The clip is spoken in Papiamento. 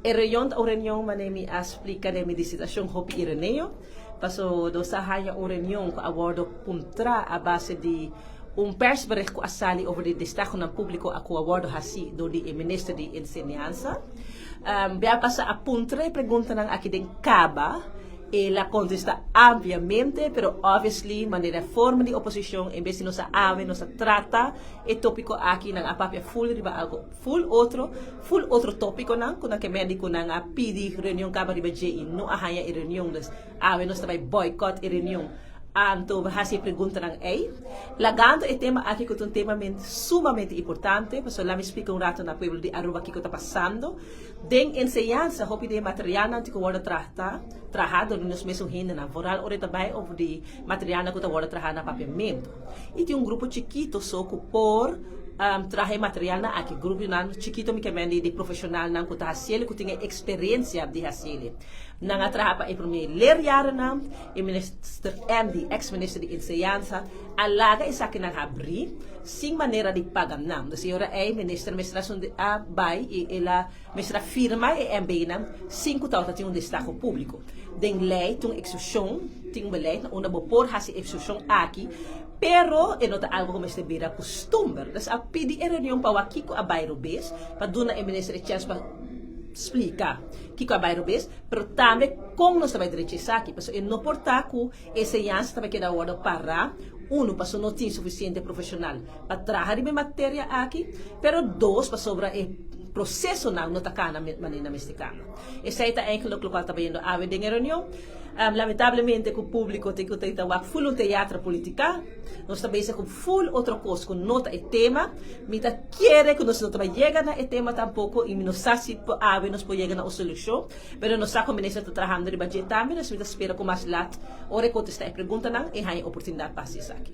E reunion ta un reunion manera mi a splica den mi disertacion hopi Ireneo, paso nos a haya un reunion cu a wordo puntra a base di un persbericht cu a sali over di destahonan publico a cu a wordo haci door di e minister di enseñansa. Bia pasa a puntra e preguntanan aki den caba. El a contesta ampliamente, pero obviously manera forma di oposicion en bes di nos a awe nos a trata e topico aki nan a papia full riba algo full otro, full otro topiconan cu nan ke mende cu nan a pidi reunion caba riba dje y no a haya e reunion dus awe nos ta bay boycott e reunion anto haci e preguntanan ey. Lagando e tema aki cu ta un tema sumamente importante pasobra laat mi splica un rato na pueblo di Aruba kico ta pasando. Den enseñansa hopi di e materialnan tin ku wòrdu trata, traha dor di nos mesun hendenan, vooral ora e ta bai over di materialnan ku ta wòrdu traha na papiamentu. I tin un grupo chikito so ku por traha e materialnan aki, gruponan chikito mi ke men di profeshonalnan ku ta hasiel i ku tin e eksperensia di hasiel. Nan a traha pa e promé leerjarennan, e minister Andy, eks minister di enseñansa, a laga esakinan habrí sin manera di paga nan. Dus e ora ei minister mester a sundi a bai i el a mester a firma e MBnan sin ku tabata tin un destaho públiko. Den lei tin un eksepshon, tin un beleid na unda bo por hasi e eksepshon aki, pero e no ta algu ku mester bira kustumber. Dus a pidi e reunion pa wak kiko a bai robes, pa duna e minister e chèns pa splika kiko a bai robes, pero tambe kon nos ta bai drecha esaki, pasobra e no por ta ku Enseñansa ta bai keda wòrdu pará, unu, pasobra no tin sufisiente profeshonal pa traha riba e materia aki, pero dos, pasobra e prosesonan no ta kana manera nan mester kana. Esei ta eigenlijk lokual ta bayendo awe den e reunion. Lamentablemente ku públiko tin ku ta wak ful un teatro politika. Nos ta bezig ku ful otro kos ku no ta e tema. Mi ta kere ku nos no ta bai yega na e tema tampoko i mi no sa si awe nos por yega na un solushon. Pero nos sa ku minister ta trahando riba dje tambe, dus mi ta spera ku mas lat ora e kontestá e preguntanan e haña oportunidat pa hasi esaki.